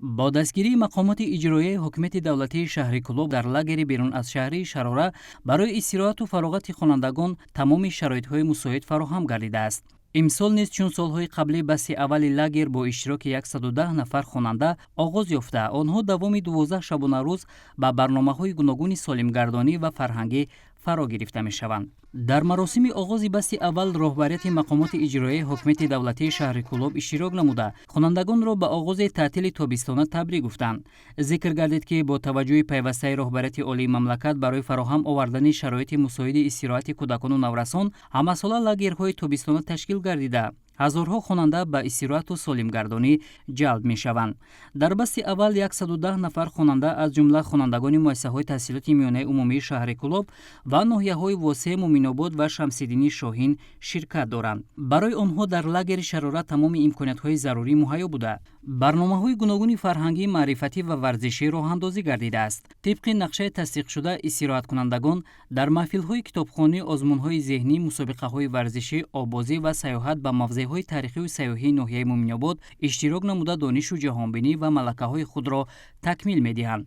Бо дастгирии мақомоти иҷроияи ҳокимияти давлатии шаҳри Кӯлоб дар лагери берун аз шаҳрии Шарора барои истироҳату фароғати хонандагон тамоми шароитҳои мусоид фароҳам гардидааст. Имсол низ, чун солҳои қаблӣ, басти аввали лагер бо иштироки 110 нафар хонанда оғоз ёфта, онҳо давоми 12 шабонарӯз ба барномаҳои гуногуни солимгардонӣ ва фарҳангӣ фаро гирифта мешаванд. Дар маросими оғози басти аввал роҳбарияти мақомоти иҷроияи ҳокимияти давлатии шаҳри Кӯлоб иштирок намуда, хонандагонро ба оғози таътили тобистона табрик гуфтанд. Зикр гардид, ки бо таваҷҷӯҳи пайвастаи роҳбарияти олии мамлакат барои фароҳам овардани шароити мусоиди истироҳати кӯдакону наврасон ҳамасола лагерҳои тобистона ташкил гардида, ҳазорҳо хонанда ба истироҳату солимгардонӣ ҷалб мешаванд. Дар басти аввал 110 нафар хонанда, аз ҷумла хонандагони муассисаҳои таҳсилоти миёнаи умумии шаҳри Кӯлоб ва ноҳияҳои Восе, Муъминобод ва Шамсиддини Шоҳин, ширкат доранд. Барои онҳо дар лагери Шарора тамоми имкониятҳои зарурӣ муҳайё буда, барномаҳои гуногуни фарҳангӣ, маърифатӣ ва варзишӣ роҳандозӣ гардидааст. Тибқи нақшаи тасдиқшуда, истироҳаткунандагон дар маҳфилҳои китобхонӣ, озмунҳои зеҳнӣ, мусобиқаҳои варзишӣ, оббозӣ ва сайёҳат ба мавзеъҳои таърихию сайёҳии ноҳияи Муъминобод иштирок намуда, донишу ҷаҳонбинӣ ва малакаҳои худро такмил медиҳанд.